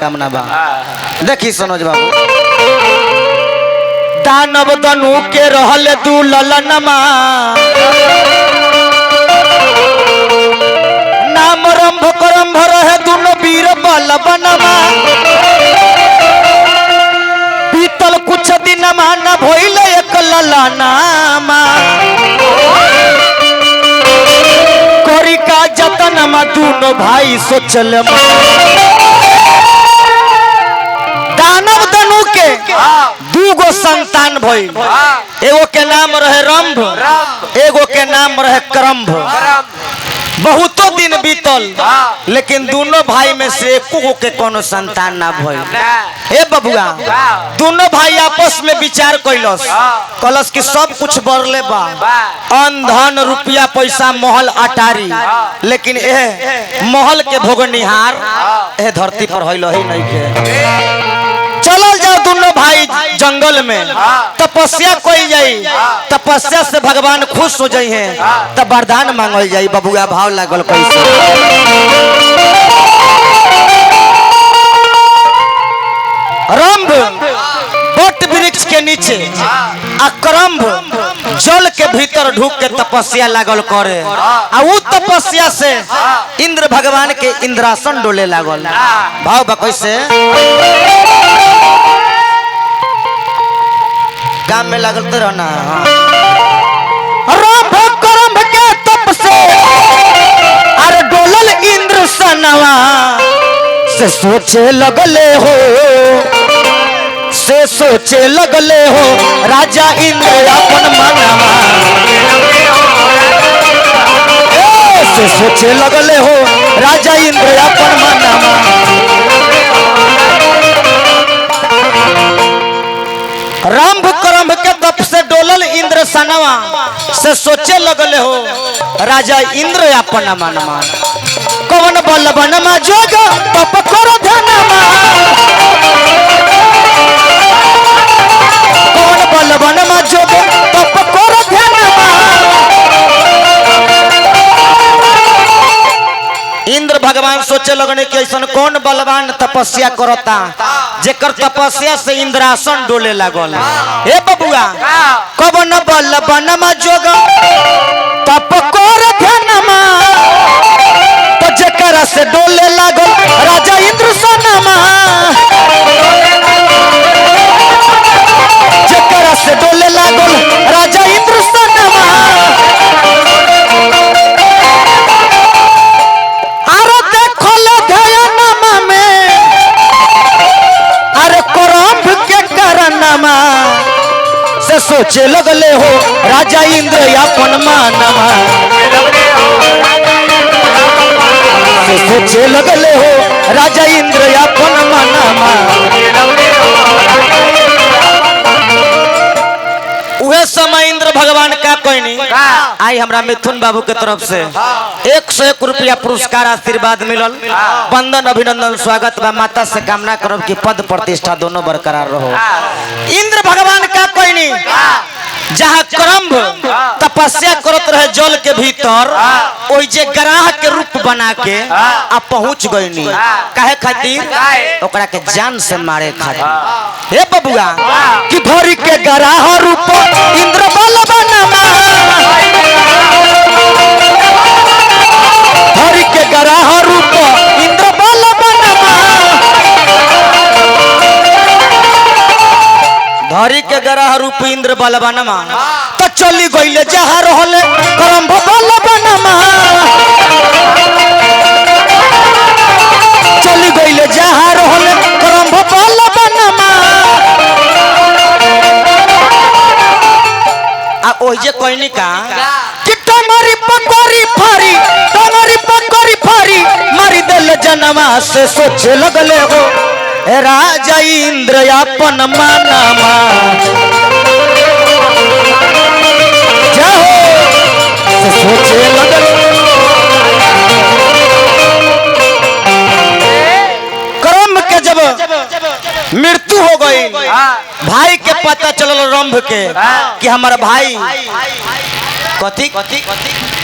कामना बा। देखी सनोज बाबू, दानव दनु के रहल दू ललनमा, नाम रंभ करंभ रहे दुनो वीर बलबनमा। बीतल कुछ दिन न भइल एक ललनामा, करी का जतनमा दुनो भाई सोचल। दानव दनु के दूगो संतान भइल, एगो के नाम रहे रंभ, एगो के नाम रहे करंभ। बहुतो दिन बीतल लेकिन दोनों भाई में से एको के कोनो संतान ना भइल। हे बबुआ, दोनों भाई आपस में विचार कैलस, कलस कि सब कुछ बढ़ले बा, अन्न धन रुपया पैसा महल अटारी, लेकिन एह महल के भोगनिहार एह धरती पर होइल ही नहीं के। चलल जाओ दोनों भाई जंगल में तपस्या कइल जाई, तपस्या से भगवान खुश हो जाई हैं तब वरदान मांगल जाई। बबुआ भाव लागल कैसे? रंभ बट वृक्ष के नीचे आ करंभ जल के भीतर ढूक के तपस्या लागल करे, आ उ तपस्या से इंद्र भगवान के इंद्रासन डोले लागल। भाव बा कैसे? काम में लागल तो रहना। रंभ करंभ के तप से अरे डोलल इंद्र सनवा, से सोचे लगले हो, से सोचे लगले हो राजा इंद्र अपन मनवा। ए, से सोचे लगले हो राजा इंद्र अपन मनवा। रंभ करंभ के तप से डोलल इंद्र सनवा, से सोचे लगले हो राजा इंद्र अपन मनवा। कवन बल बनमा जोग तप करो धनमा, कौन बल बनमा जोग तप करो ध्यानमा। इंद्र भगवान सोचे लगने कि ऐसा कौन बलवान तपस्या करता जेकर तपस्या से इंद्रासन डोले लागल। हे बबुआ, कवन बल बनमा जोग तप करो ध्यानमा, तो जेकरा से डोले लागल राजा इंद्र सनमा, जेकरा से डोले लागल राजा इंद्र सनमा। अरे देखल ध्यानमा में अरे करंभ के करनमा, से सोचे लगले हो राजा इंद्र अपन मानमा, से सोचे लगले हो राजा इंद्र अपन मानमा। उहे समय इंद्र भगवान का कहनी आई हमरा मिथुन बाबू के तरफ से 101 रुपया पुरस्कार आशीर्वाद मिलल। बंदन अभिनंदन स्वागत बा। माता से कामना करब कि पद प्रतिष्ठा दोनों बरकरार रहो। इंद्र भगवान का कहनी, जहाँ करंभ तपस्या करत रहे जल के भीतर, ओइ जे ग्राह के रूप बना के आ पहुंच गईनी। काहे खातिर? ओकरा के जान से मारे खातिर। हे बबुआ, कि धरी के ग्राह रूप इंद्र बल बनमा, धरी के ग्राह रूप इंद्र बल बनमा, धरी के ग्राह रूप इंद्र बलबनमा। तो चली गईले जहाँ रहले करंभ बलबनमा, चली गईले जहाँ रहले करंभ बलबनमा। आ ओहि जे कहनी का कि टंगरी पकड़ी फारी, टंगरी पकड़ी फारी मारी दिल जनमा, से सोचे लगले हो राजा इंद्र अपन मानमा। जाहो से सोचे लगल। करम के जब मृत्यु हो गई, भाई के पता चलल रंभ के कि हमारा भाई कथी।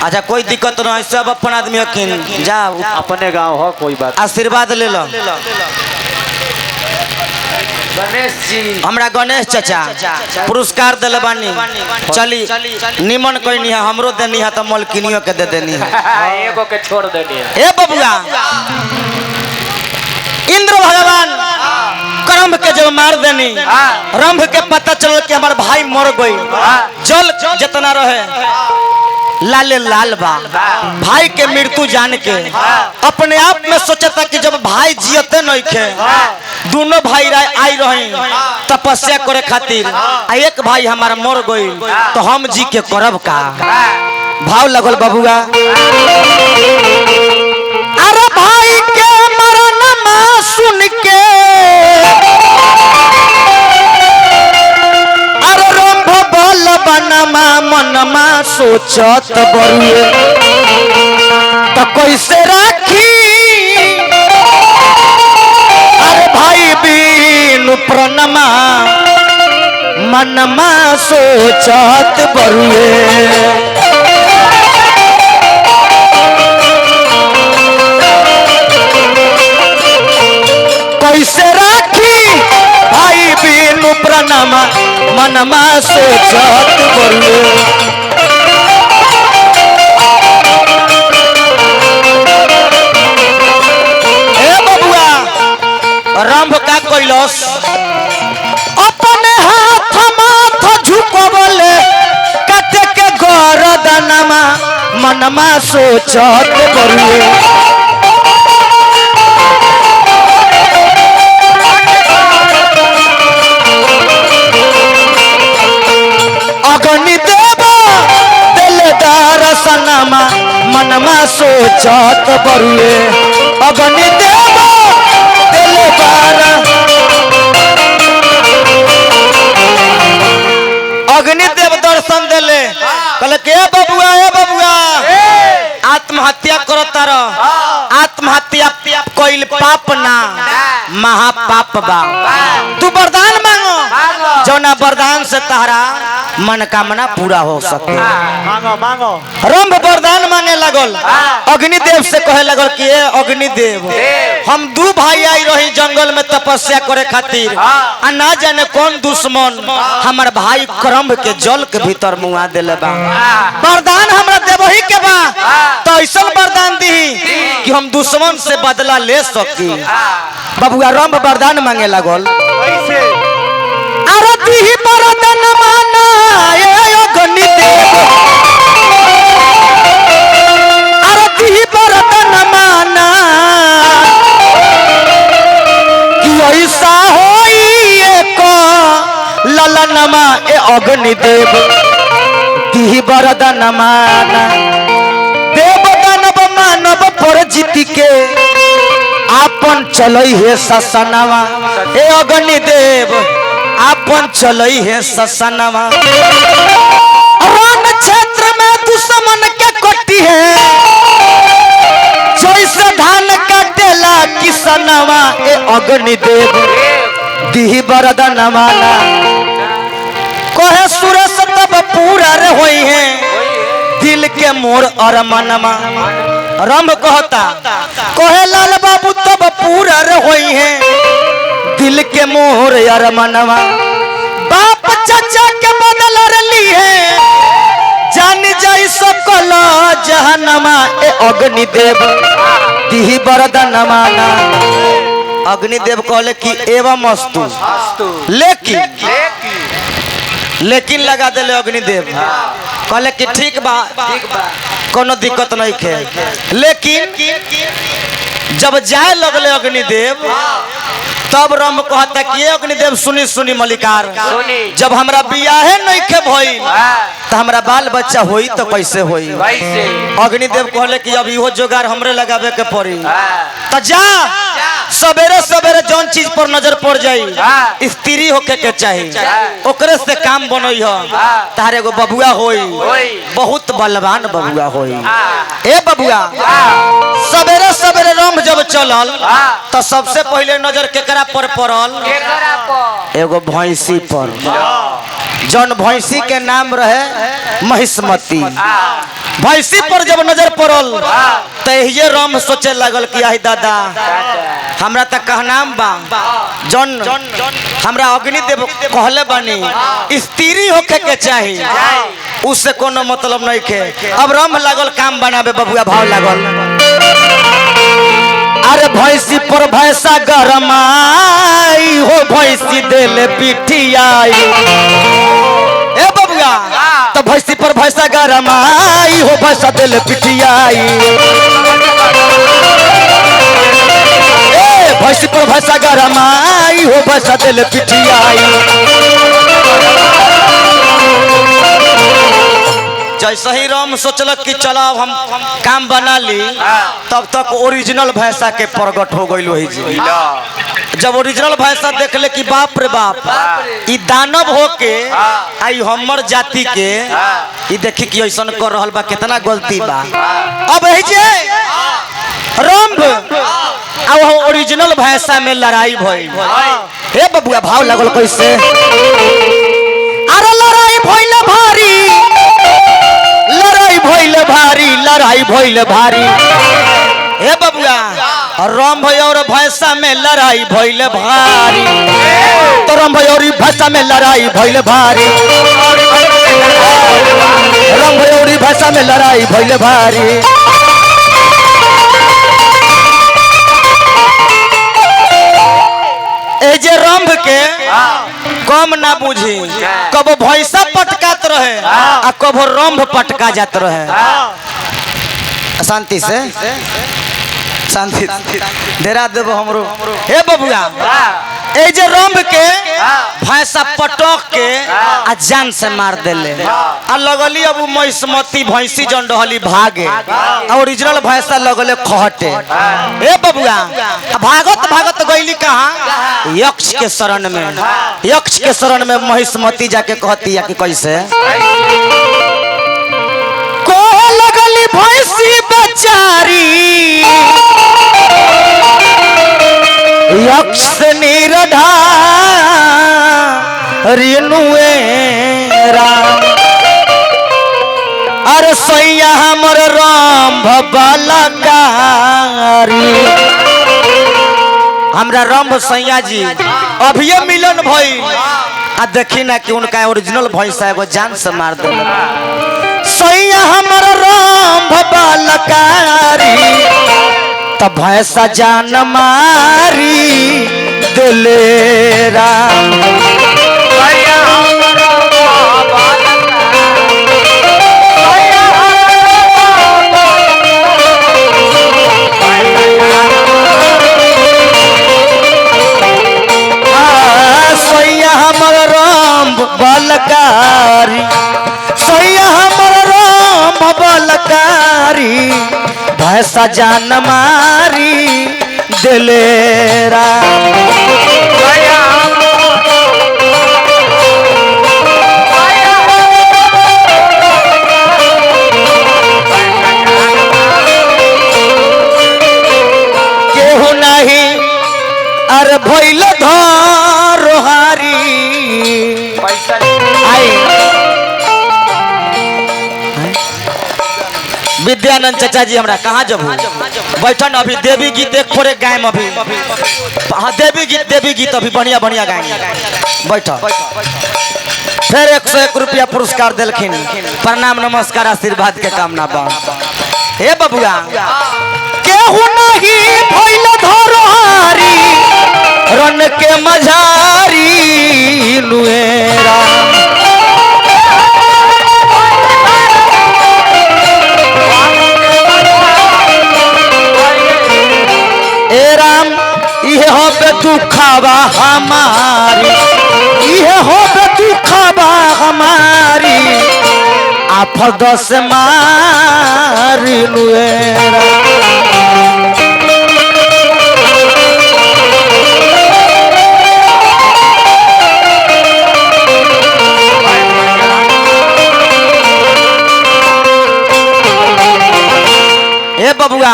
अच्छा कोई दिक्कत नहीं, सब अपन आदमी हकिन, जा अपने गांव हो, कोई बात। आशीर्वाद ले लो। गणेश जी हमरा गणेश चाचा पुरस्कार दिले बानी। चली निमन कोई है, हमरो देनी है तो मलकिनियों के दे देनी है। एगो के छोड़ देनी है। ए बबुआ, इंद्र भगवान करम्भ के जब मार देनी, रंभ के पता चल कि हमार भाई मर गई। जल जितना रहे लाले लाल बा। भाई के मृत्यु जान के अपने आप में सोचता कि जब भाई जियते नहीं खे, दोनों भाई आई रही तपस्या करे खातिर, आ एक भाई हमारा मर गई तो हम जी के करब का। भाव लगल बबुआ, अरे भाई के मरनमा सुन के अरे रंभ बल बनमा मनमा सोचत बरुए, तो कैसे राखी अरे भाई बीनु प्रणमा मनमा सोचत बरुए। कैसे राखी भाई बीनु प्रणमा मनमा सोचत बरुए। ए बबुआ, रंभ का कैलस अपने हाथ माथ झुकवले कटे के गरदनमा मनमा सोचत बरुए। अग्नि देव दिलदार सनमा मनमा सोचत बरुए। अग्नि देव दिलदार अग्निदेव दर्शन दिले, कहले के बबुआ, ए बबुआ, आत्महत्या करता रह, आत्महत्या कइल पाप ना महापाप बा। तू वरदान मांगो जौना वरदान से तहरा मनोकामना पूरा हो सके। मांगो मांगो। रंभ वरदान मांगे लगल, अग्निदेव से कहे लगल कि ए अग्निदेव, हम दू भाई आई रही जंगल में तपस्या करे खातिर, आ ना जाने कौन दुश्मन हमार भाई करम्भ के जल के भीतर मुआ देले बा। वरदान हमरा देवही के बा तो ऐसा वरदान दी कि हम दुश्मन से बदला ले सकी। बबुआ रंभ वरदान मांगे लगल, अरे दीही वरदान माना ए अग्निदेव, अरे दीही वरदान माना कि ऐसा होई एक ललनमा ए अग्निदेव, दीही वरदान माना देव दानव मानव पर जीत के आपन चलई हे ससनवा ए अग्निदेव, आपन चलई हे ससनवा। रण क्षेत्र में दुश्मन के कटी है जैसे धान काटेला किसनवा ए अग्निदेव, दीही वरदान माना। कहे सुरेश तब पूरा रे होई है दिल के मोर और मनमा। रंभ कहता कहे लाल बाबू तब पूरा रे होई है दिल के मोर और मनवा। बाप चाचा के बदल रली है जान जाई सकल जहनमा ए अग्निदेव, दीही वरदान माना। अग्निदेव कहले कि एवं अस्तु, लेकिन लेकिन लगा दिले अग्निदेव, कहले कि ठीक बा, कोनो दिक्कत नहीं खे। लेकिन जब जाए लगले अग्निदेव तब रंभ कहता कि अग्निदेव सुनी सुनी मलिकार, जब हमरा बियाहे नहीं खे भइल तो हमरा बाल बच्चा होई तो कैसे होई। अग्निदेव कहले कि अब इहो जोगार हमरे लगावे के पड़ी, तो जा सवेरे सवेरे जौन चीज पर नजर पड़ जाई स्त्री होके के चाही, ओकरे से काम बनई हो, तारे एगो बबुआ होई, बहुत बलवान बबुआ होई। ए बबुआ, सवेरे सवेरे रंभ जब चलल तो सबसे पहले नजर केकरा पर पड़ल? एगो भैंसी पर, जौन भैंसी के नाम रहे महिष्मती। भैंसी पर जब नजर पड़ल तो यही राम सोचे लगल कि आही दादा हमरा त कहनाम बा जन हमरा अग्निदेव कहले बानी स्त्री होखे के चाही, उससे कोनो मतलब नहीं के। अब राम लागल काम बनावे बबुआ, भाव लागल। अरे भैंसी पर भैंसा गरमाई हो भैंसी देले पिठियाई। ए बबुआ तो भैंसी पर भैंसा गरमाई हो भैंसा देले पिठियाई। ए भैंसी पर भैंसा गरमाई हो भैंसा देले पिठियाई। जैसे ही राम सोचलक कि चलो अब हम काम बना ली, तब तक ओरिजिनल भैंसा के प्रकट हो गई वही जी। जब ओरिजिनल भैंसा देखले कि बाप रे बाप ई दानव होके आई हमर जाति के ई देखी कि ऐसन कर रहल बा, कितना गलती बा। अब यही जे रंभ आ वो ओरिजिनल भैंसा में लड़ाई भइल। हे बबुआ भाव लगल कैसे। अरे लड़ाई भइल भारी, लड़ाई भइल भारी, लड़ाई भइल भारी। हे बबुआ राम भैया और भैंसा में लड़ाई भइल भारी। तो राम भैया और भैंसा में लड़ाई भइल भारी। राम भैया और भैंसा में लड़ाई भइल भारी। ए जे रंभ के कम ना बुझी, कबो भैंसा पटकात रहे आ कबो रंभ पटका जात रहे। शांति से शांति डेरा देबो हमरो। हे बबुआ ए जे रंभ के भैंसा पटक के आ जान से मार देले आ लगली अब महिष्मती भैंसी जन रहली भागे आ ओरिजिनल भैंसा लगले खहटे। हे बबुआ भागत भागत गईली कहाँ, यक्ष के शरण में। यक्ष के शरण में महिष्मती जाके कहती या कि कैसे को लगली भैंसी बेचारी यक्ष निरधा रिनुएरा। अरे सैया हमर राम भबलकारी। हमरा राम सैया जी अभिये मिलन भइल आ देखी ना कि उनका ओरिजिनल भैंसा एगो जान से मार देलक। सैया हमर राम भबलकारी त भैंसा जान मारी दिले राम। सैया हमर राम बलकारी, सैया हमर राम बलकारी भैंसा जान मारी दिले राम। केहू नहीं अरे भइल धरोहारी। आई विद्यानंद चाचा जी हमरा कहाँ जब बैठन अभी देवी गीत एक थोड़े गायम अभी। हाँ देवी गीत, देवी गीत अभी बढ़िया बढ़िया गाएंगे। बैठ फिर 101 रुपया पुरस्कार दिलखिन। प्रणाम नमस्कार आशीर्वाद के कामना बा। हे बबुआ केहू नहीं भइल धरोहारी रन के मझारी लुएरा। ए राम इहे होबे दुखावा हमारी, इहे होबे दुखावा हमारी आफत से मारी लुएरा। ए बबुआ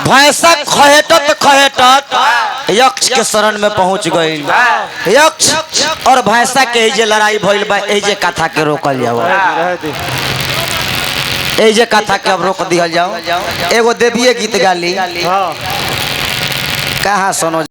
भैंसा खहेटत खहेटत यक्ष के शरण में पहुंच गई। यक्ष और भैंसा के जे लड़ाई भइल बा, एजे कथा के रोकल जाओ, एजे कथा के अब रोक दिहल जाओ। एगो देवीय गीत गाली। कहाँ सुनो।